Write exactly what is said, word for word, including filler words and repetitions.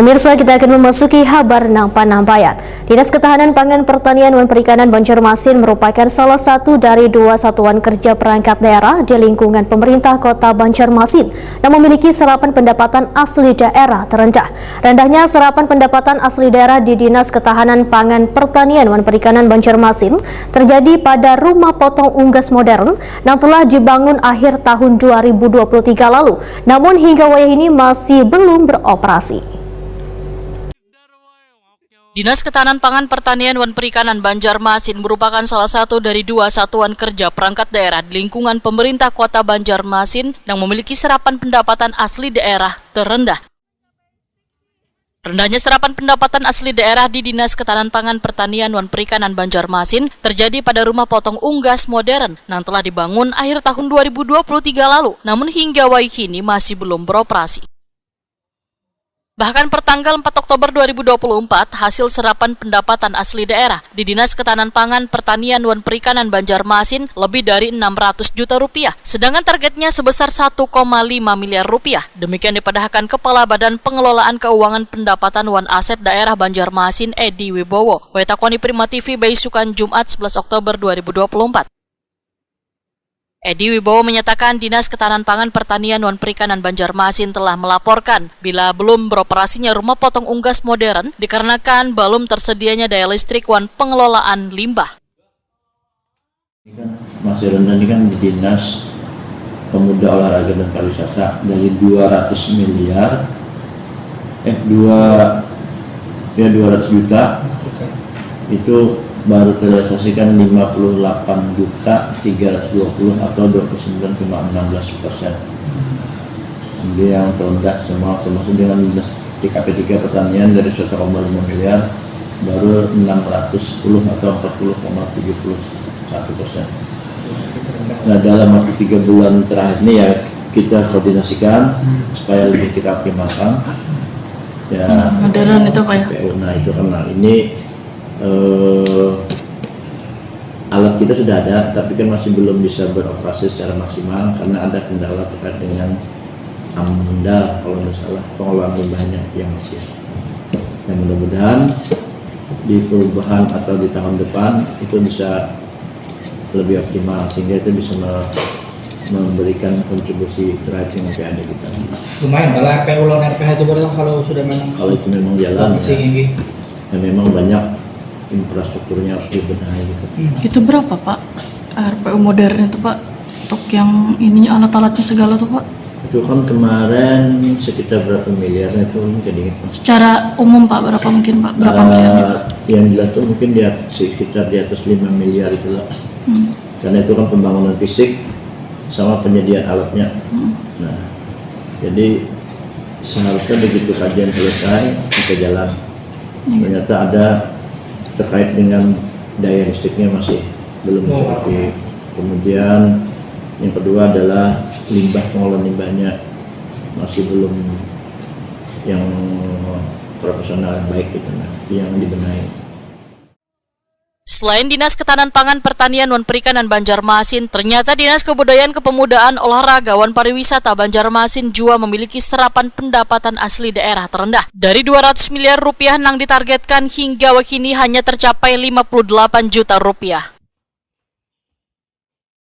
Mirsa, kita akan memasuki habar nang panambayan. Dinas Ketahanan Pangan, Pertanian, wan Perikanan Banjarmasin merupakan salah satu dari dua satuan kerja perangkat daerah di lingkungan pemerintah Kota Banjarmasin yang memiliki serapan pendapatan asli daerah terendah. Rendahnya serapan pendapatan asli daerah di Dinas Ketahanan Pangan, Pertanian, wan Perikanan Banjarmasin terjadi pada rumah potong unggas modern yang telah dibangun akhir tahun dua ribu dua puluh tiga lalu, namun hingga wayah ini masih belum beroperasi. Dinas Ketahanan Pangan, Pertanian, wan Perikanan Banjarmasin merupakan salah satu dari dua satuan kerja perangkat daerah di lingkungan pemerintah Kota Banjarmasin yang memiliki serapan pendapatan asli daerah terendah. Rendahnya serapan pendapatan asli daerah di Dinas Ketahanan Pangan, Pertanian, wan Perikanan Banjarmasin terjadi pada rumah potong unggas modern yang telah dibangun akhir tahun dua ribu dua puluh tiga lalu, namun hingga wayah ini masih belum beroperasi. Bahkan pertanggal empat Oktober dua ribu dua puluh empat, hasil serapan pendapatan asli daerah di Dinas Ketahanan Pangan, Pertanian, wan Perikanan Banjarmasin lebih dari enam ratus juta rupiah, sedangkan targetnya sebesar satu koma lima miliar rupiah. Demikian dipadahakan Kepala Badan Pengelolaan Keuangan Pendapatan wan Aset Daerah Banjarmasin, Edi Wibowo, wetakoni Prima T V baisukan Jumat sebelas Oktober dua ribu dua puluh empat. Edi Wibowo menyatakan Dinas Ketahanan Pangan, Pertanian, wan Perikanan Banjarmasin telah melaporkan bila belum beroperasinya rumah potong unggas modern dikarenakan belum tersedianya daya listrik wan pengelolaan limbah. Ini kan masih rendah, ini kan di Dinas Pemuda, Olahraga, dan Pariwisata dari dua ratus miliar, eh, dua, ya, dua ratus juta, itu baru terrealisasikan lima puluh delapan juta tiga ratus dua puluh atau dua puluh sembilan koma enam belas persen. Jadi yang terendah semua, termasuk dengan Dinas T K P tiga Pertanian dari satu koma lima miliar, baru enam ratus sepuluh atau empat puluh koma tujuh puluh satu persen. Nah, dalam waktu tiga bulan terakhir ini, ya, kita koordinasikan supaya lebih kita optimalkan. Ya, Modern itu, Pak, ya? P P U. Nah, itu karena ini, eh, alat kita sudah ada, tapi kan masih belum bisa beroperasi secara maksimal karena ada kendala terkait dengan AMDAL, kalau tidak salah, pengelolaan limbahnya yang masih. Yang mudah-mudahan di perubahan atau di tahun depan itu bisa lebih optimal, sehingga itu bisa me-, memberikan kontribusi terhadap yang ada kita. Lumayan, kalau R P U lawan R P H itu berarti kalau sudah memang Kalau itu memang jalan, masih ya, tinggi. Ya, memang banyak infrastrukturnya harus dibenahi gitu. Itu berapa, Pak? R P U modern itu, Pak? Untuk yang ininya, alat-alatnya segala tuh, Pak? Itu kan kemarin sekitar berapa miliarnya itu, mungkin ingat, Mas. Secara umum, Pak, berapa mungkin, Pak? Berapa miliarnya? Eh, yang jelas tuh mungkin di at-, sekitar di atas lima miliar itulah. Hmm. Karena itu kan pembangunan fisik sama penyediaan alatnya. Hmm. Nah, jadi seharusnya begitu kajian selesai, kita jalan. Iya. Ternyata ada terkait dengan daya listriknya masih belum Oh. tercukupi. Kemudian yang kedua adalah limbah, pengelolaan limbahnya masih belum yang profesional, yang baik gitu, nah, itu yang dibenahi. Selain Dinas Ketahanan Pangan, Pertanian, wan Perikanan Banjarmasin, ternyata Dinas Kebudayaan, Kepemudaan, Olahraga, wan Pariwisata Banjarmasin jua memiliki serapan pendapatan asli daerah terendah. Dari dua ratus miliar rupiah nang ditargetkan, hingga wahini hanya tercapai lima puluh delapan juta rupiah.